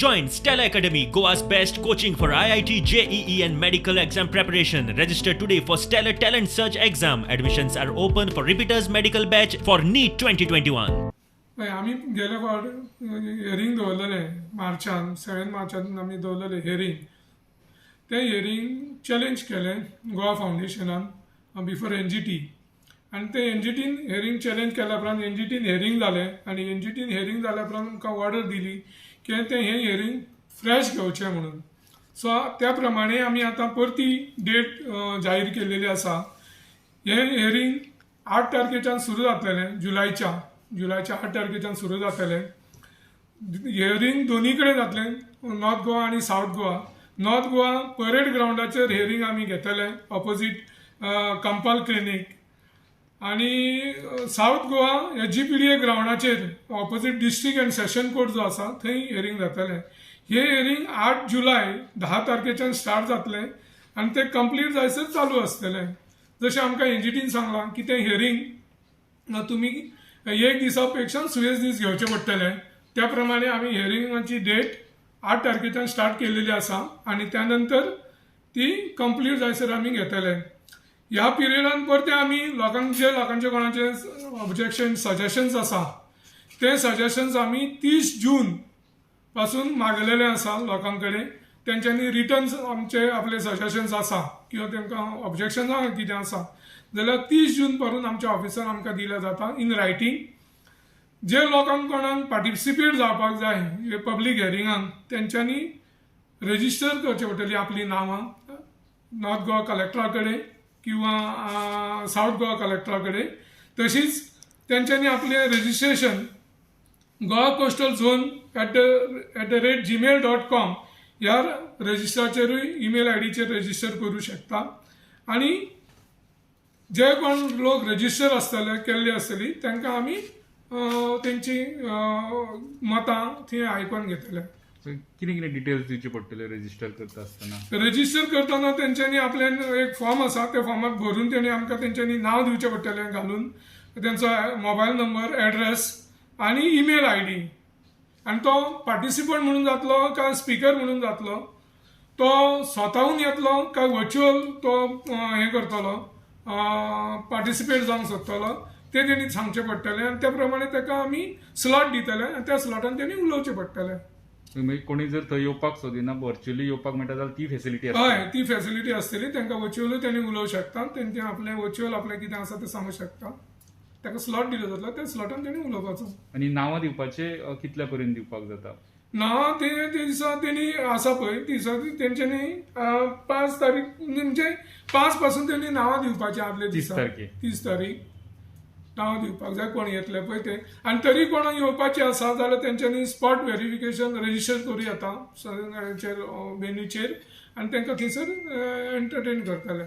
Join Stellar Academy, Goa's best coaching for IIT, JEE, and medical exam preparation. Register today for Stellar Talent Search exam. Admissions are open for repeaters medical batch for NEET 2021. पळय, आमी गेले फावट hearing दवरलेलें मार्चान, 7 मार्चान आमी दवरलेलें hearing. तें hearing challenge केलें Goa फावंडेशनान before NGT आनी तें एनजीटीन हियरींग चॅलेंज केल्या उपरांत एनजीटीन हियरींग जालें आनी एनजीटीन हियरींग जाल्या उपरांत आमकां ऑर्डर दिली की तें हें हियरींग फ्रेश घेवचें म्हणून. सो त्या प्रमाणे आमी आतां परती डेट जाहीर केलेली आसा. हें हियरींग 8 तारखेच्यान सुरू जातलें जुलायच्या, जुलायच्या 8 तारखेच्यान सुरू जातलें. हियरींग दोनी कडेन जातलें, नॉर्थ गोवा आनी south Goa. North Goa parade ग्रावंडाचेर हियरींग आमी घेतले, ऑपोजीट कंपाल क्लिनीक, आनी सावथ गोवा एसजीपीडीए ग्रावंडाचेर, opposite District and Session Court जो आसा, थंय हियरींग जातलें. हे हियरींग 8 जुलाय 10 तारखेच्यान स्टार्ट जातलें आनी तें कंप्लीट जायसर चालू आसतलें. जशें आमकां एनजीटीन सांगलां की तें हियरींग तुमी एक दिसा पेक्षा सुयेस दीस घेवचे पडटले. त्या प्रमाणे आमी हियरिंगाची डेट 8 तारखेच्यान स्टार्ट केलेली आसा आनी त्या नंतर ती कंप्लीट जायसर आमी घेतले. ह्या पिरियडान परते आमी लोकांक, जे लोकांचे कोणाचे ऑब्जेक्शन, सजेशन्स आसा, ते सजेशन्स आमी 30 जून पासून मागलेले आसा लोकां कडेन. तेंच्यांनी रिटर्न आमचे आपले सजेशन्स आसा किंवा तांकां ऑब्जेक्शनां कितें आसा जाल्यार 30 जून परून आमच्या ऑफिसान आमकां दिल्या जाता इन रायटींग. जे लोकांक कोणाक पार्टिसिपेट जावपाक जाय पब्लीक हियरिंगाक, तेंच्यांनी रजिस्टर करचें पडटली आपलीं नांवां नॉर्थ गोवा कलेक्टरा कडेन किंवा सावथ गोवा कलेक्टरा कडेन. तशीच तेंच्यांनी आपलें registration goacoastalzone@gmail.com ह्या रजिस्टराचेरूय, ईमेल आयडीचेर रजिस्टर करूं शकता. आनी जे कोण लोक रजिस्टर आसतले, केल्ले आसतली, तांकां आमी तेंची मतां थंय आयकोन घेतले. कितें कितें डिटेल्स दिवचे पडटले रजिस्टर करता आसतना? रजिस्टर करतना तेंच्यांनी आपल्यान एक फॉर्म आसा, त्या फॉर्माक भरून तेणी आमकां तेंच्यांनी नांव दिवचें पडटलें घालून, तेंचो मोबायल नंबर, एड्रेस आनी ईमेल आयडी. आनी तो पार्टिसिपंट म्हणून जातलो काय स्पिकर म्हणून जातलो, तो स्वताहून येतलो काय वर्च्युअल तो हें करतलो, पार्टिसिपेट जावंक सोदतलो, तें तेणी सांगचें पडटलें. आनी त्या प्रमाणे ताका आमी स्लॉट दितले आनी त्या स्लॉटान तेणी उलोवचें पडटलें. मागीर कोणी जर थंय येवपाक सोदिना, व्हर्च्युअली येवपाक मेळटा जाल्यार ती फेसिलिटी आसा? हय, ती फॅसिलिटी आसतली. तांकां वर्च्युअलूय तेणी उलोवंक शकता. तेंचे आपलें वर्च्युअल आपलें कितें आसा तें सांगूंक शकता. ताका स्लॉट दिलो जातलो, त्या स्लॉटान तेणी उलोवपाचो. आनी नांवां दिवपाचे कितल्या पर्यंत दिवपाक जाता? नांवां ते ते दिसा तेणी आसा पळय दिसा तेंच्यांनी 5 तारीख, म्हणजे 5 पासून तेणी नांवां दिवपाची आदल्या 30 दिसा. तारखेर. 30 तारीख नांवां दिवपाक जाय, कोण येतले पळय ते. आनी तरी कोणाक येवपाचें आसा जाल्यार तेंच्यांनी स्पॉट व्हेरिफिकेशन रजिस्टर करूं येता हेचेर, वेन्यूचेर, आनी तांकां थंयसर एंटरटेन करतले.